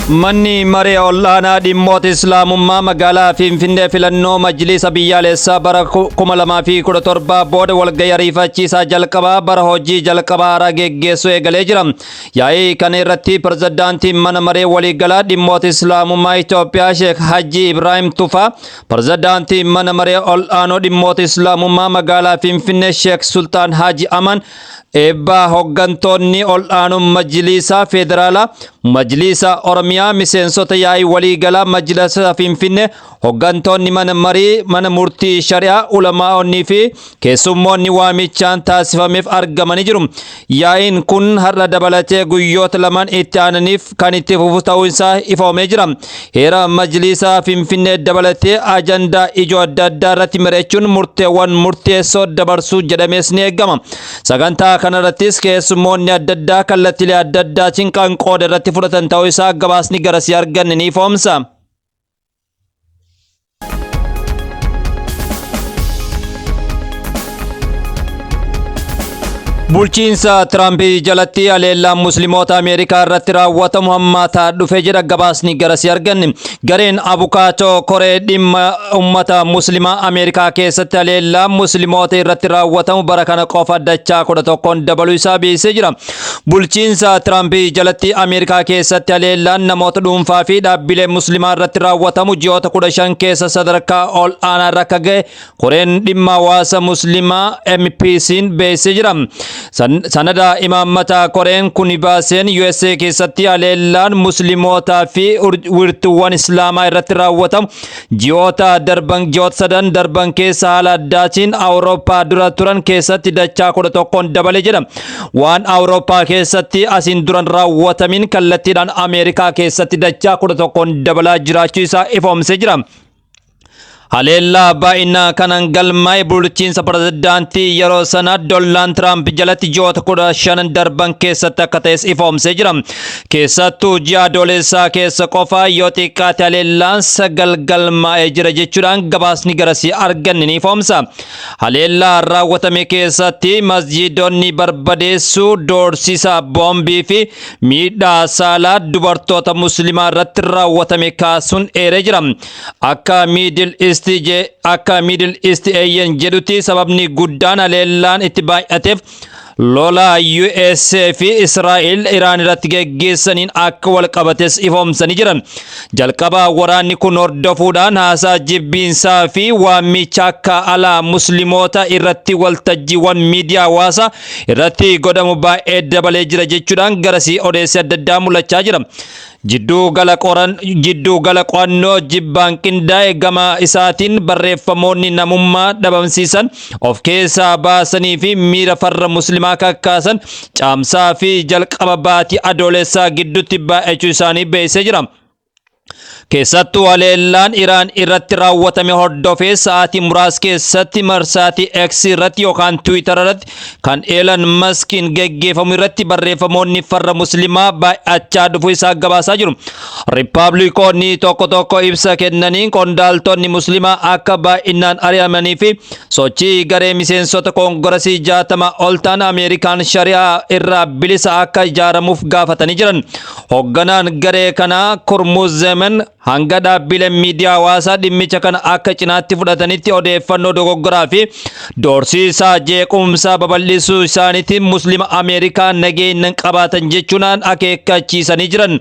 Manni maree ol'aanaa dhimmoota Islaamummaa magaalaa Finfinnee filannoo majlisa biyyaalessaa bara 2017 booda walgahii ariifachiisaa jalqabaa bara hojii jalqabaa haaraa geggeessuu eegalee jira. Yaa'ii kana irratti pirezidaantiin mana maree waliigalaa dhimmoota Islaamummaa Itoophiyaa Sheek Hajji Ibraahim Tufaa, pirezidaantiin mana maree ol'aanoo dhimmoota Islaamummaa magaalaa Finfinnee Sheek Sultaan Haji Aman, eebbaa hoggantoonni ol'aanoo majliisa federaalaa, majliisa Oromiyaa, miseensota yaa'ii waliigalaa majlisa Finfinnee, hoggantoonni mana marii mana murtii shari'aa, ulamaa'onnii fi keessummoonni waamichaan taasifameef argamanii jiru. Yaa'iin kun har'a dabalatee guyyoota lamaan itti aananiif kan itti fufu ta'uu isaa ifoomee jira. Heera majliisa Finfinnee dabalatee ajandaa ijoo adda addaa irratti mari'achuun murteewwan murteessoo dabarsuu jedhamees ni eegama. Sagantaa kanarrattis keessummoonni adda addaa kallattiilee adda addaatiin kan qooda irratti fudhatan ta'uu isaa gabaasni garasii arganne ni ifoomsa. Bulchiinsa Tiraamp jalatti haleellaan Musliimoota Ameerikaa irratti raawwatamu hammaataa dhufe jedha gabaasni garasii arganne. Gareen abukaatoo koree dhimma ummata Muslimaa Ameerikaa keessatti haleellaan Musliimoota irratti raawwatamu bara kana qofa dachaa 11n dabaluu isaa beeksisee jira. Bulchiinsa Tiraamp jalatti Ameerikaa keessatti haleellaan namoota dhuunfaa fi dhaabbilee Muslimaa irratti raawwatamu ji'oota 15 keessa sadarkaa ol aanaa irra akka ga'e koreen dhimma hawaasa Muslimaa MPC'n beeksisee jira. Sanada imaammataa koreen kun baaseen USA keessatti haleellaan Muslimootaa fi wirtuuwwan Islaamaa irratti raawwatamu ji'oota darban ji'oota sadan darban keessa haala addaatiin Awurooppaa dura turan keessatti dachaa 11n dabale jedha. Waan Awurooppaa keessatti asiin duran raawwatamin kallattiidhaan Ameerikaa keessatti dachaa 11n dabalaa jiraachuu isaa ifoomsee jira. Haleellaa baay'inaa kanan galmaa'e bulchiinsa pirezidaantii yeroo sana Doonaald Tiraamp jalatti ji'oota 15 darban keessatti akka ta'es ifoomsee jira. Keessattuu ji'a Adoolessaa keessa qofa yoo xiqqaate haleellaan 9 galmaa'ee jira jechuudhaan gabaasni garasii arganne ni ifoomsa. Haleellaa raawwatame keessatti masjiidonni barbadeessuu, doorsisa boombii fi miidhaa saalaa dubartoota musliimaa irratti raawwatame kaasuun eeree jira. Akka Middle East akka Middle East Eyen jedhutti sababni guddaan haleellaan itti baay'ateef lola USA fi Israa'el Iraan irratti geggeessaniin akka wal qabates ifoomsanii jiran. Jalqaba waraanni kun hordofuudhaan haasaa jibbiinsaa fi waamicha akka alaa musliimoota irratti waltajjiiwwan miidiyaa hawaasaa irratti godhamu baay'ee dabalee jira jechuudhaan garasii odeessi adda addaa mul'achaa jira. Jidduu gala qoran jidduu gala qo'annoo jibbaan qindaa'e gama isaatiin barreeffamoonni namummaa dhabamsiisan of keessaa baasanii fi miira farra muslimaa kakkaasan caamsaa fi jalqaba baatii adoolessaa gidduutti baay'achuu isaanii beeksisee jira. Keessattuu haleellaan Iraan irratti raawwatame hordofee sa'aatii muraasa keessatti marsaatii X irratti yookaan Twitter irratti kan Elon Muskiin geggeeffamu irratti barreeffamoonni farra muslimaa baay'achaa dhufuu isaa gabaasaa jiru. Riippaabilikoonni tokko tokko ibsa kennaniin qondaaltonni muslimaa akka baay'inaan ari'amanii fi sochii garee miseensota koongirasii 60 ol ta'an Ameerikaan shari'aa irraa bilisa akka ijaaramuuf gaafatanii jiran. Hoogganaan garee kanaa Kurmuz Zemen hanga dhaabbileen miidiyaa hawaasaa dhimmicha kana akka cinaatti fudhatanitti odeeffannoo dogoggoraa fi doorsiisaa jeequmsaa babal'isuu isaaniitiin Muslima Ameerikaa nageenya hin qabaatan jechuudhaan akeekkachiisanii jiran.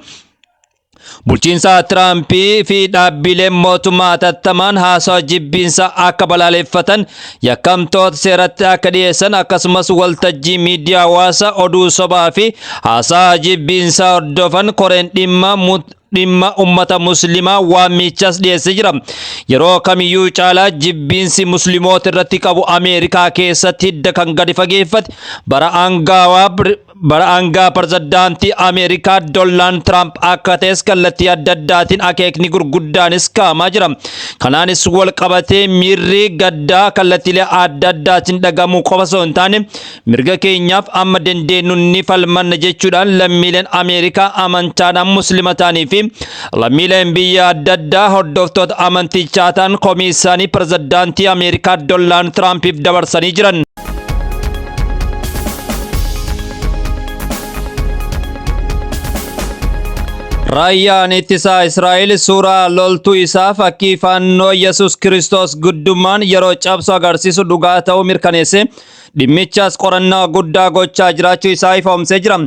Bulchiinsa Tiraampii fi dhaabbileen mootummaa hatattamaan haasawa jibbiinsaa akka balaaleffatan, yakkamtoota seeratti akka dhiyeessan akkasumas waltajjii miidiyaa hawaasaa oduu sobaa fi haasaa jibbiinsaa hordofan koreen dhimma dhimma ummata muslimaa waamichas dhiyeessee jira. Yeroo kamiyyuu caalaa jibbiinsi musliimoota irratti qabu Ameerikaa keessatti hidda kan gadi fageeffate bara aangaawaa bara aangaa pirezidaantii Ameerikaa Doonaald Tiraamp akka ta'es kallattii adda addaatiin akeekni gurguddaanis kaa'amaa jira. Kanaanis wal qabatee miirri gaddaa kallattiilee adda addaatiin dhagamuu qofa osoo hin taane mirga keenyaaf amma dandeenyu ni falmanna jechuudhaan lammiileen Ameerikaa amantaadhaan muslima ta'anii fi lammiileen biyya adda addaa hordoftoota amantichaa ta'an komii isaanii pirezidaantii Ameerikaa Doonaald Tiraampiif dabarsanii jiran. Raayyaan ittisaa Israa'el suuraa loltuu isaa fakkii fannoo Yesuus Kiristoos guddummaan yeroo cabsu agarsiisu dhugaa ta'uu mirkaneesse, dhimmichas qorannaa guddaa gochaa jiraachuu isaa ifoomsee jira.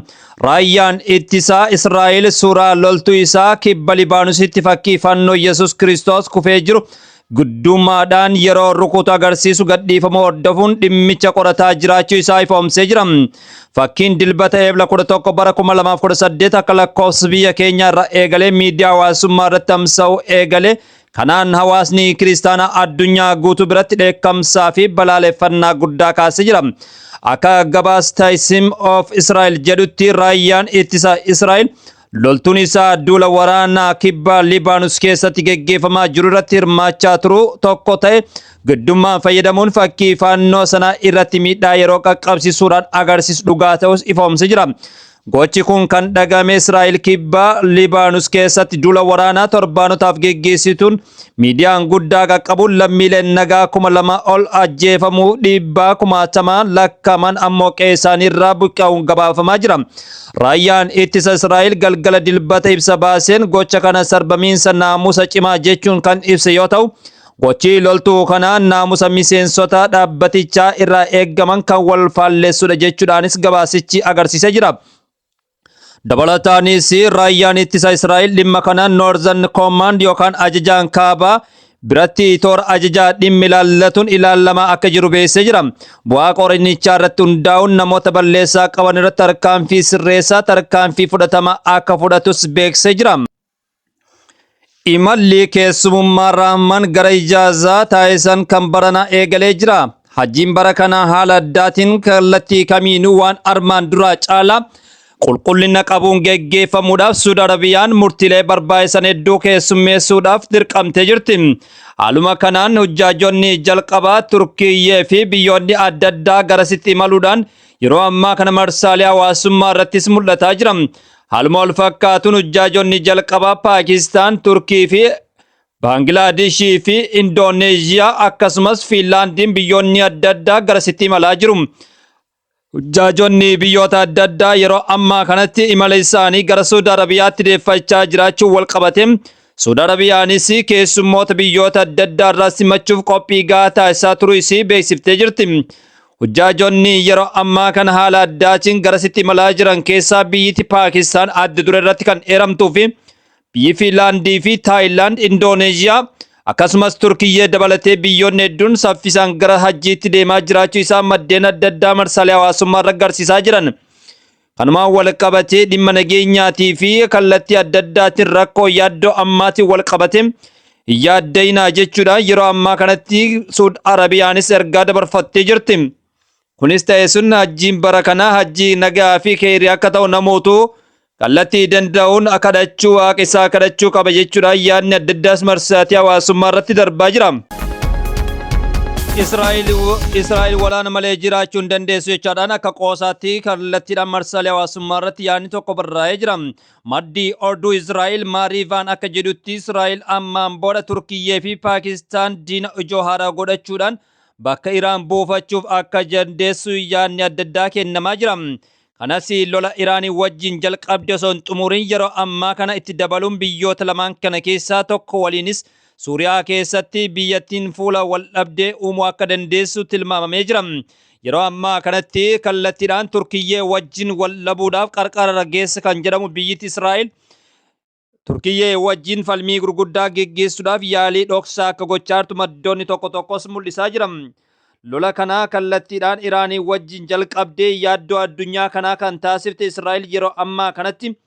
Raayyaan ittisaa Israa'el suuraa loltuu isaa kibba Libaanusitti fakkii fannoo Yesuus Kiristoos kufee jiru guddummaadhaan yeroo rukutu agarsiisu gadhiifamuu hordofuun dhimmicha qorataa jiraachuu isaa ifoomsee jira. Fakkiin Dilbata Eebla 11 bara 2018 akka lakkoofsa biyya keenya irra eegalee miidiyaa hawaasummaa irratti tamsa'u eegale kanaan hawaasni kiristaanaa addunyaa guutuu biratti dheekkamsaa fi balaaleffannaa guddaa kaasee jira. Akka gabaasa Times of Israel jedhutti, raayyaan ittisa Israa'el loltuun isaa duula waraanaa kibba Libaanus keessatti geggeeffamaa jiru irratti hirmaachaa turu tokko ta'e guddummaan fayyadamuun fakkii fannoo sanaa irratti miidhaa yeroo qaqqabsiisuudhaan agarsiisu dhugaa ta'us ifoomsee jira. Gochi kun kan dhagame Israa'el kibba Libaanus keessatti duula waraanaa torbaanotaaf geggeessituun miidiyaan guddaa qaqqabuun lammiileen nagaa 2000 ol ajjeefamuu, dhiibbaa kumaatamaan lakkaa'aman ammoo qe'ee isaanii irraa buqqa'uun gabaafamaa jira. Raayyaan ittisa Israa'el galgala Dilbata ibsa baaseen gocha kana sarbamiinsa naamusa cimaa jechuun kan ibse yoo ta'u, gochi loltuu kanaa naamusa miseensota dhaabbatichaa irraa eeggaman kan wal faalleessudha jechuudhaanis gabaasichi agarsiisee jira. Dabalataanis raayyaan ittisa Israa'el dhimma kana Northern Command yookaan ajajaan kaabaa biratti toora ajajaa dhimmi ilaallatuun ilaalamaa akka jiru beeksisee jira. Bu'aa qorannichaa irratti hundaa'uun namoota balleessaa qaban irratti tarkaanfii sirreessaa tarkaanfii fudhatama akka fudhatus beeksisee jira. Imalli keessummaa Rahman gara ijaazaa taasisan kan barana eegalee jira. Hajjiin bara kana haala addaatiin kallattii kamiinuu waan armaan duraa caalaa qulqullina qabuun geggeeffamuudhaaf Suudi Arabiyaan murtiilee barbaachisan hedduu keessummeessuudhaaf dirqamtee jirti. Haaluma kanaan hujjaajonni jalqabaa Turkiyyee fi biyyoonni adda addaa garasitti imaluudhaan yeroo ammaa kana marsaalee hawaasummaa irrattis mul'ataa jira. Haaluma wal fakkaatuun hujjaajonni jalqabaa Paakistaan, Turkii fi Baanglaadeshii fi Indooneeziyaa akkasumas Fiinlaandiin biyyoonni adda addaa garasitti imalaa jiru. Hujjaajonni biyyoota adda addaa yeroo ammaa kanatti imala isaanii gara Suudi Arabiyaatti deeffachaa jiraachuun wal qabate, Suudi Arabiyaanis keessummoota biyyoota adda addaa irraa simachuuf qophii gahaa taasisaa turuu isii beeksiftee jirti. Hujjaajonni yeroo ammaa kana haala addaatiin garasitti imalaa jiran keessaa biyyiti Paakistaan adda dure irratti kan eeramtuu fi biyyi Fiinlaandii fi Taayilaand, Indooneeziyaa akkasumas Turkiyyee dabalatee biyyoonni hedduun saffisaan gara hajjiitti deemaa jiraachuu isaa maddeen adda addaa marsaalee hawaasummaa irra agarsiisaa jiran. Kanumaan wal qabatee dhimma nageenyaatii fi kallattii adda addaatiin rakkoo yaaddoo ammaatiin wal qabate hin yaadda'inaa jechuudhaan yeroo ammaa kanatti Suud Arabiyaanis ergaa dabarfattee jirti. Kunis ta'e sun, hajjiin bara kanaa hajjii nagaa fi keeyrii akka ta'u namootu kallattii danda'uun kadhachuu, waaqa isaa kadhachuu qaba jechuudhaan yaadni adda addaas marsaatii hawaasummaa irratti darbaa jira. Israa'el waraana malee jiraachuu hin dandeessu jechaadhaan akka qoosaatti kallattiidhaan marsaalee hawaasummaa irratti yaadni tokko barraa'ee jira. Maddi oduu Israa'el Maariivaan akka jedhutti, Israa'el ammaan booda Turkiyyee fi Paakistaan diina ijoo haaraa godhachuudhaan bakka Iraan buufachuuf akka dandeessu yaadni adda addaa kennamaa jira. Kanas lola Iraanii wajjin jalqabde osoo hin xumurin yeroo ammaa kana itti dabaluun biyyoota lamaan kana keessaa tokko waliinis Suuriyaa keessatti biyyattiin fuula wal dhabdee uumuu akka dandeessu tilmaamamee jira. Yeroo ammaa kanatti kallattiidhaan Turkiyyee wajjin wal dhabuudhaaf qarqara geesse kan jedhamu biyyiti Israa'el Turkiyyee wajjin falmii gurguddaa geggeessuudhaaf yaalii dhoksaa akka gochaa jirtu maddoonni tokko tokkos mul'isaa jira. Lola kanaa kallattiidhaan Iraanii wajjin jalqabdee yaaddoo addunyaa kanaa kan taasifte Israa'el yeroo ammaa kanatti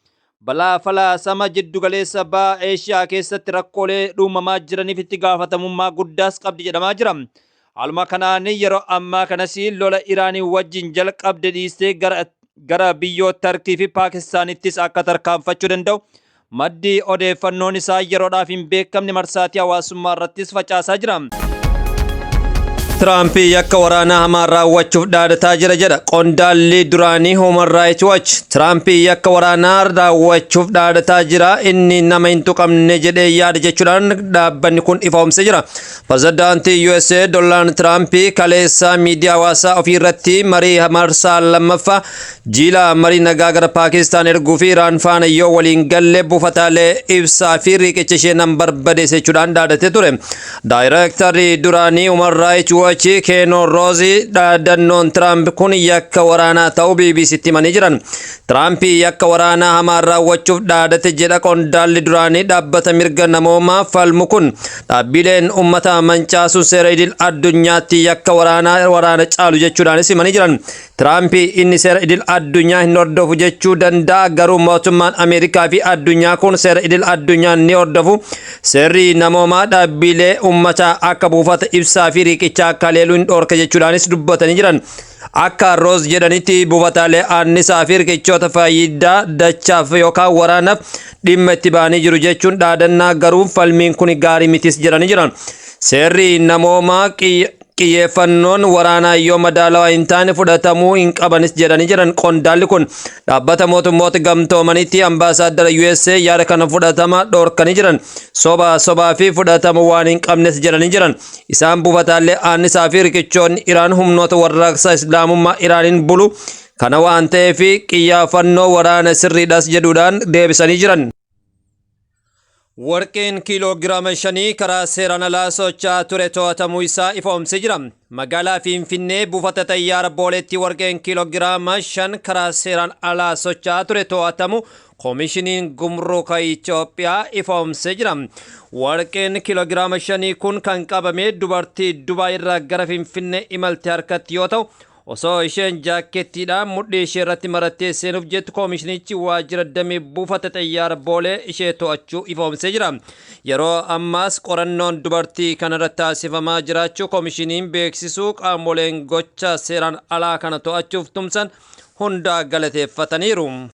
balaa falaasama jiddugaleessa baha Eeshiyaa keessatti rakkoolee uumamaa jiraniif itti gaafatamummaa guddaas qabdi jedhamaa jira. Haaluma kanaan yeroo ammaa kanas lola Iraanii wajjin jalqabde dhiistee gara biyyoota Tarkii fi Paakistaanittis akka tarkaanfachuu danda'u maddi odeeffannoon isaa yeroodhaaf hin beekamne marsaatii hawaasummaa irrattis facaasaa jira. Tiraamp yakka waraanaa hamaa raawwachuuf dhaadataa jira jedha qondaalli duraanii Human Rights Watch. Tiraamp yakka waraanaa raawwachuuf dhaadataa jira, inni nama hin tuqamne jedhee yaada jechuudhaan dhaabbanni kun ifoomsee jira. Pirezidaantii USA Doonaald Tiraamp kaleessa miidiyaa hawaasaa ofii irratti marii marsaa lammaffaa jiila marii nagaa gara Paakistaan erguu fi Iraan faana yoo waliin galle buufataalee ibsaa fi riqicha ishee nan barbadeesse jechuudhaan dhaadatee ture. Daayireektarri duraanii Human Rights Watch Ken Roos dhaadannoon Tiraamp kun yakka waraanaa ta'uu BBCtti himanii jiran. Tiraamp yakka waraanaa hamaa raawwachuuf dhaadate jedha qondaalli duraanii dhaabbata mirga namoomaa falmu kun. Dhaabbileen uummata mancaasuun seera idil addunyaatti yakka waraanaa waraana caalu jechuudhaanis himanii jiran. Tiraamp inni seera idil addunyaa hin hordofu jechuu danda'a, garuu mootummaan Ameerikaa fi addunyaa kun seera idil addunyaa ni hordofu. Seerri namoomaa dhaabbilee uummataa akka buufata ibsaa fi riqichaa akka leeluu hin dhoorka jechuudhaanis dubbatanii jiran. Akka Roos jedhanitti, buufataalee annisaa fi riqichoota faayidaa dachaaf yookaan waraanaaf dhimma itti ba'anii jiru jechuun dhaadannaa, garuu falmiin kun gaarii mitis jedhanii jiran. Seerri namoomaa xiyyeeffannoon waraanaa yoo madaalawaa hin taane fudhatamuu hin qabanis jedhanii jiran qondaalli kun. Dhaabbata Mootummoota Gamtoomanitti ambaasaaddara USA yaada kana fudhatama dhorkanii jiran. Soba sobaa fi fudhatama waan hin qabnes jedhanii jiran. Isaan buufataalee annisaa fi riqichoonni Iraan humnoota Warraaqsa Islaamummaa Iraaniin bulu. Kana waan ta'eef xiyyeeffannoo waraana sirriidhas jedhuudhaan deebisanii jiran. Warqeen kiiloogiraama 5 karaa seeraan alaa socho'aa ture to'atamuu isaa ifoomsee jira. Magaalaa Finfinnee buufata xayyaara Booleetti warqeen kiiloogiraama 5 karaa seeraan alaa socho'aa ture to'atamu Koomishiniin Gumruuka Itoophiyaa ifoomsee jira. Warqeen kiiloogiraama 5 kun kan qabame dubartii Dubaay irraa gara Finfinnee imalte harkatti yoo ta'u, osoo isheen jaakkeettiidhaan mudhii ishee irratti marattee seenuuf jettu koomishinichi waajjira damee buufata xayyaara Boolee ishee to'achuu ifoomsee jira. Yeroo ammaas qorannoon dubartii kanarratti taasifamaa jiraachuu koomishiniin beeksisuu, qaamoleen gocha seeraan alaa kana to'achuuf tumsan hundaa galateeffataniiru.